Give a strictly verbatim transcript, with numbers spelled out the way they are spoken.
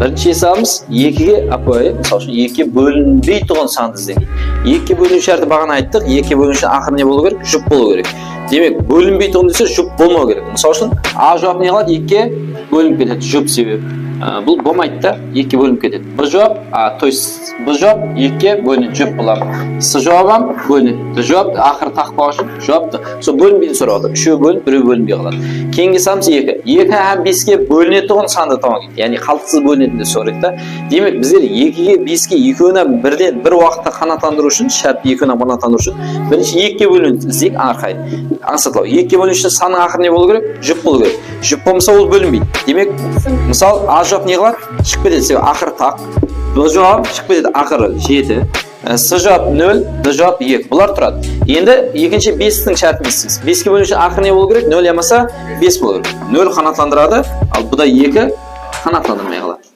Birinshi esabımız ekige, ápiwayı, mısal ushın, ekige bólinbeytuǵın sandı izleń. Ekige bóliniw shárti baǵana ayttıq, ekige bóliniw ushın aqırı ne bolıw kerek? Jup bolıw kerek. Demek, bólinbeytuǵın dese, jup bolmaw kerek. Mısal ushın, A juwap ne qıladı? Ekige bólinip ketedi, jup sebebi. Á, bul bolmaydı da, ekige bólinip ketedi. B juwap, a, то есть, B juwap ekige bólinedi, jup boladı. C juwap hám bólinedi. D juwap, aqırı taq bolǵan ushın juwap D. Sol bólinbeydi sorap atır. Úshewi bólinip, birewi bólinbey qaladı. Keyingi sanımız eki. Eki hám beske bólinetuǵın sandı tabıń. Yaǵnıy qaldıqsız bólinetin dep soraydı da. Demek, bizler ekige, beske ekewin hám birden bir waqıtta qanaatlandırıw ushın, shártti ekewin hám qanaatlandırıw ushın birinshi ekige bólinedi izleyik, arqayın. Ańsatlaw. Ekige bóliniw ushın sannıń aqırı ne bolıw kerek? Jup bolıw kerek. Jup bolmasa, ol bólinbeydi. Demek, mısal, A juwap ne qıladı? Shıǵıp ketedi, sebebi aqırı taq. B juwap shıǵıp ketedi, aqırı jeti. E, C juwap nol, D juwap eki. Bular turadı. Endi ekinshi bestiń shártin isleymiz. Beske bóliniw ushın aqırı ne bolıw kerek? Nol yamasa bes bolıw kerek. Nol qanaatlandıradı, al bu da eki qanaatlandırmay qaladı.